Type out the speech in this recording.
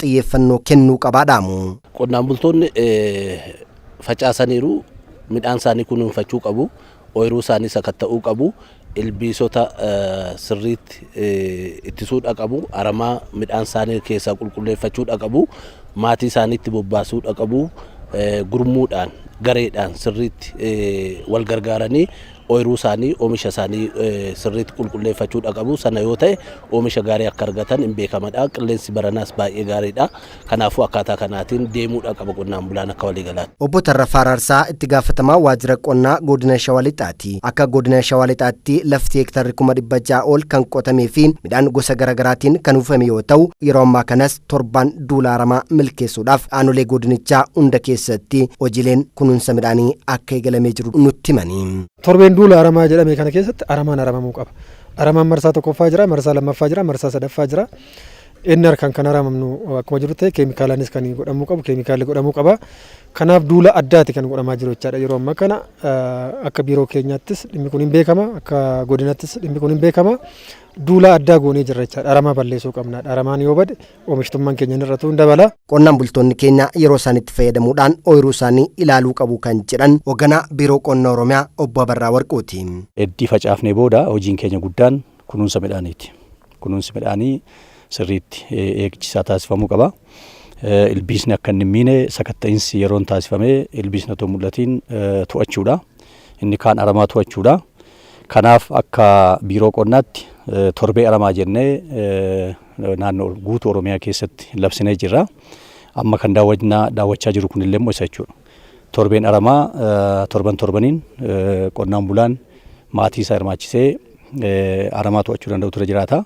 xiyyeeffannoo kennuu qabaa dhaamu. Qonnaan bultoonni facaasaniiru, midhaan isaanii kunuunfachuu qabu, ooyiruu isaanii sakatta'uu qabu, ilbiisota sirriitti ittisuudha qabu, aramaa midhaan isaanii keessaa qulqulleeffachuudha qabu, maatii isaaniitti bobbaasuudha qabu, gurmuudhaan gareedhaan sirriitti wal gargaaranii ooyiruu isaanii, oomisha isaanii sirriitti qulqulleeffachuudha qabu. Sana yoo ta'e oomisha gaarii akka argatan hin beekamadha. Qilleensi baranaas baay'ee gaariidha. Kanaafuu akkaataa kanaatiin deemuudha qaba qonnaan bulaan akka waliigalaatti. Obbo Tarrafaa Araarsaa itti gaafatamaa waajjira qonnaa godina Shawaa Lixaati. Akka godina Shawaa Lixaatti lafti heektarri 600,000 ol kan qotamee fi midhaan gosa garaagaraatiin kan uwwifame yoo ta'u, yeroo ammaa kanas torbaan duula aramaa milkeessuudhaaf aanolee godinichaa hunda keessatti hojiileen kunuunsa midhaanii akka eegalamee jiru nutti himanii. Torbeen duula aramaa jedhame kana keessatti aramaan aramamuu qaba. Aramaan marsaa tokkoffaa jira, marsaa lammaffaa jira, marsaa sadaffaa jira. Inni harkaan kan aramamnu akkuma jiru ta'e, keemikaalaanis kan godhamuu qabu keemikaalli godhamuu qaba. Kanaaf duula addaati kan godhamaa jiru jechaadha. Yeroo ammaa kana akka biiroo keenyaattis dhimmi kun hin beekama, akka godinattis dhimmi kun hin beekama. Duula addaa goonee jirra jechaadha. Aramaa balleessuu qabna. Aramaan yoo bade oomishtummaan keenya hin hir'atu, hin dabala. Qonnaan bultoonni keenya yeroo isaan itti fayyadamuudhaan ooyiruu isaanii ilaaluu qabu kan jedhan hoogganaa Biiroo Qonna Oromiyaa Obbo Abarraa Warquuti. Eddii facaafnee booda hojiin keenya guddaan kunuunsa midhaaniiti. Kunuunsi midhaanii sirriitti eegchisaa taasifamuu qaba. Ilbiisni akka inni hin miine sakatta'insi yeroon taasifamee ilbiisni otoo mul'atiin to'achuudha. Inni kaan aramaa to'achuudha. Kanaaf akka biiroo qonnaatti torbee aramaa jennee naannoo guutuu Oromiyaa keessatti labsinee jirra. Amma kan daawwachaa jiru kunillee immoo isa jechuudha. Torbeen aramaa torban torbaniin qonnaan bulaan maatii isaa hirmaachisee aramaa to'achuu danda'u ture jiraata.